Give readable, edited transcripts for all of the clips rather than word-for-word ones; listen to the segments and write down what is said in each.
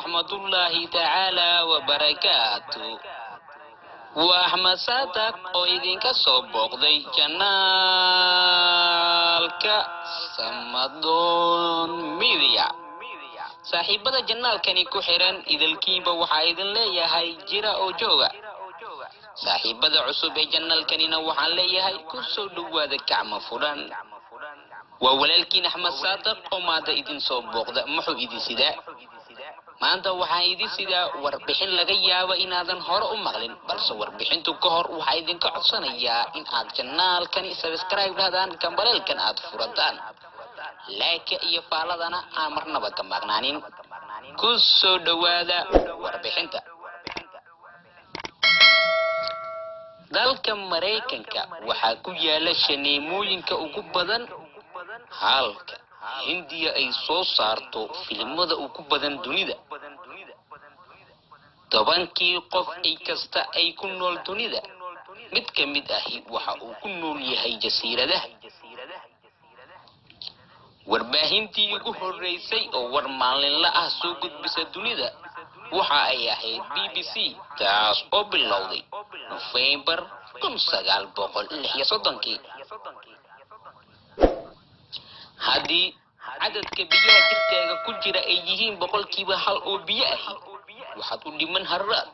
Waraxmatullaahi tacaala wabarakaatu. Waa Axmed Saadaq oo idinka soo booqday janaalka Samadoon Media. Saaxiibada janaalkani ku xiran idilkiinba waxaa idin leeyahay jira oo jooga. Saaxiibada cusub ee janaalkanina waxaan leeyahay ku soo dhowaada gacmo furan. Waa walaalkiin Axmed Saadaq oo maanta idin soo booqda. Muxuu idin sidaa maanta? Waxaan idin sidaa warbixin laga yaabo inaadan hore u maqlin, balse warbixintu ka hor waxaa idinka codsanayaa in aad janaalkani subscribe dhahdaan, gambaleelkan aad furataan, like-ka iyo faaladana aan marnaba ka maqnaanin. Ku soo dhowaada warbixinta. Dalka Maraykanka waxaa ku yaala shaneemooyinka ugu badan, halka Hindiya ay soo saarto filimada ugu badan dunida. 10kii qof ay kasta ay ku nool dunida, mid ka mid ahi waxa uu ku nool yahay jasiiradaha. Warbaahintii ugu horreysay oo war maalinla ah soo gudbisa dunida waxa ay ahayd BBC, taas oo bilowday Nofembar 1936kii. Haddii cadadka biyaha jirkaaga ku jira ay yihiin 1% oo biyo ahi, waxaad u dhiman harraad.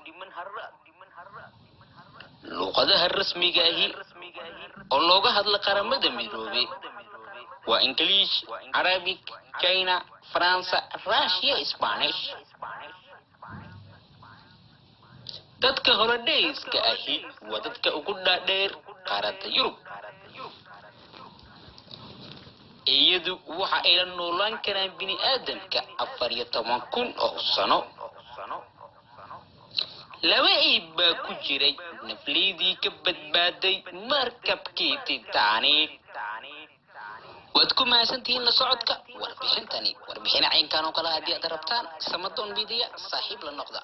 Luuqadaha rasmiga ahi oo looga hadla Qaramada Midoobe waa English, Arabic, China, Faransa, Russia, Spanish. Dadka holodhayska ahi waa dadka ugu dhaadheer qaaradda Yurub. Iyadu waxa ay la noolaan karaan bini aadamka 14,000 oo sano. Laba eib baa ku jiray nafleydii ka badbaaday markabkii Titanic. Waad ku mahadsantihiin la socodka warbixintani. Warbixina caynkan oo kale haddii aad rabtaan, Samadoon Media saaxiib la noqda.